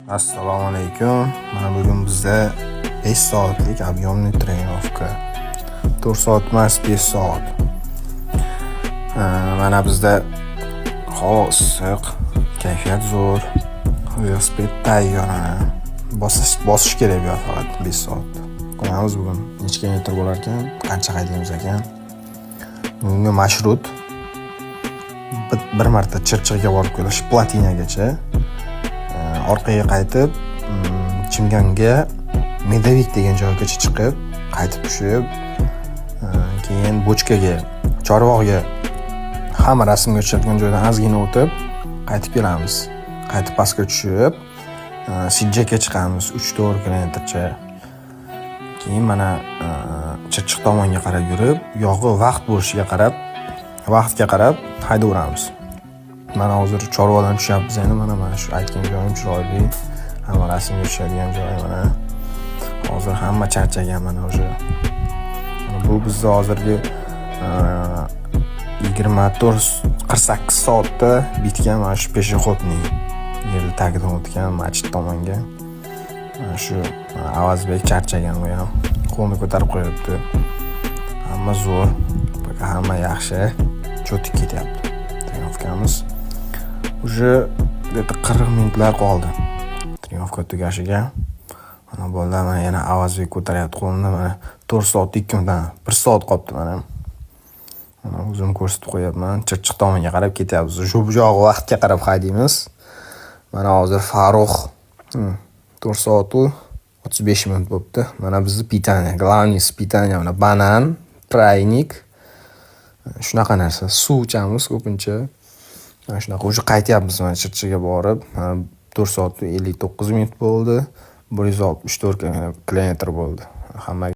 Assalomu alaykum. Mana bugun bizda 5 soatlik объемный тренировка. 4 soat emas, 5 soat. Mana bizda havo issiq, kayfiyat zo'r. Velosiped tayyor mana. Bosish kerak bu yoq faqat 5 soat. Ko'ramiz bugun necha kilometr bo'lar ekan, qancha haydaymiz ekan. Bugungi marshrut bir marta Chirchiqga borib kelish, Plotinagacha. Orqaga qaytib, Chimganga, Medovik degan joygacha chiqib, qaytib tushib, keyin Bochkaga, Chorvoqga, hamma rasmga tushadigan joydan ozgina o'tib, qaytib kelamiz. Qaytib pastga tushib, Sijjakka chiqamiz 3-4 kilometrcha. Keyin mana Chirchiq tomonga qarab yurib, yog'i vaqt bo'lishiga qarab, vaqtga qarab haydayveramiz. Mana hozir Chorvoqdan tushyapmiz endi, mana shu aytgan joyim chiroyli. Hamma rasmga tushadigan joy mana. Hozir hamma charchagan mana уже. Mana bu bizni hozirgi 24 48 soatda bitgan mana shu пешеходный yerni tagidan o'tgan machit tomonga. Mana shu Avazbek charchagan, u ham qo'lini ko'tarib qo'yibdi. Hamma zo'r, пока hamma yaxshi, чётко ketyapti. Тренировка miz уже где-то 40 minutlar qoldi тренировка tugashiga. Mana bolalar, mana yana Avazbek ko'taryapti qo'lini, mana 4 soat 2 minutdan 1 soat qolibdi mana. Mana o'zim ko'rsatib qo'yapman. Chirchiq tomonga qarab ketyapmiz. Shu bu yog'i vaqtga qarab haydaymiz. Mana hozir Farruh 4 soat 35 minut bo'libdi. Mana bizni питание, главный питание, mana banan, пряник, shunaqa narsa. Suv ichamiz ko'pincha. Mana shunaqa уже qaytyapmiz mana Chirchiqga borib. Mana 4 soat 59 minut bo'ldi. 164 kilometr bo'ldi. Hammaga